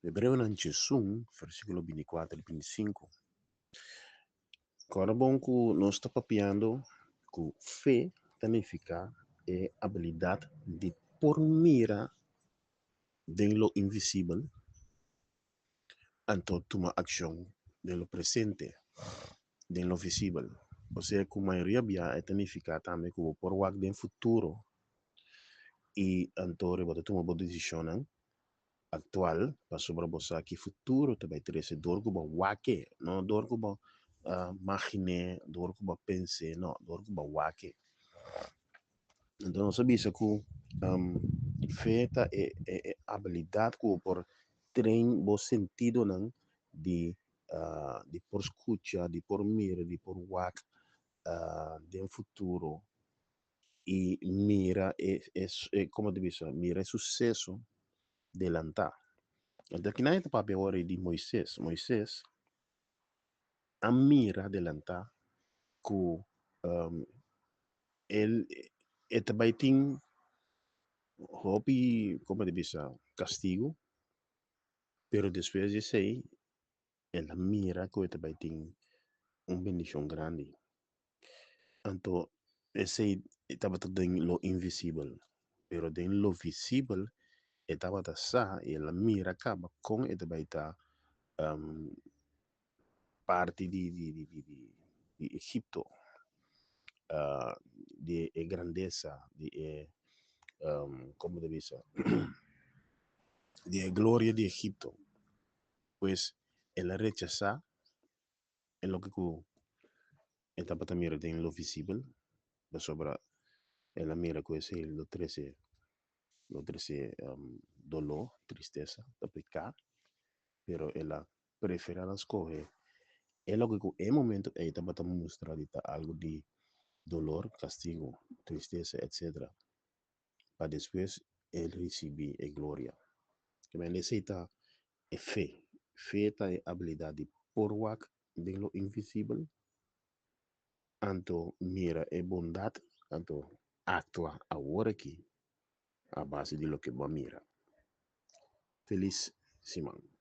Hebreonan 11, versíkulo 24 i 25. Kòrda bon ku nos ta papiando ku fe ta nifiká e abilidat di por mira den lo invisibel anto tuma akshon den lo presente, den lo visibel. Osea ku mayoria bia e ta nifiká tambe ku bo por wak den futuro i anto riba ta tuma bo desishonnan aktual pasobra bo sa ki futuro ta bai trese dor ku bo wak e, no dor ku bo magin'é, dor ku bo pens'é, no, dor ku bo wak e. Anto nos a bisa ku fe ta e e abilidat ku bo por train bo sentidonan di di por skucha, di por mira, di por wak den futuro i mira e e komo ta bisa mira e suseso delantá. Anto kinan e ta papia awor di Moises. Moises a mira delantá ku el e ta bai tin hopi komo ta bisa kastigu pero despues di esei el a mira ku e ta bai tin un bendishon grandi. Anto esei tabata den lo invisibel pero den lo visibel e tabata sa i el a mira kaba kon e ta bai ta parti di di di di di Egipto di e grandesa di e komo ta bisa di e gloria di Egipto. Pues el a rechasá e loke ku e tabata mira den lo visibel pasobra el a mira ku esei lo trese lo trese doló, tristesa, ta piká, pero el a preferá na skohe e loke ku e momento ei tabata mustra di ta algu di dolor, kastigu, tristesa, etsetera, pa despues el risibí e gloria. Kimente esei ta e fe. Fe ta e abilidat di por wak den lo invisibel, anto mira e bondat, anto aktua awor aki a base di loke bo a mira. Felis siman.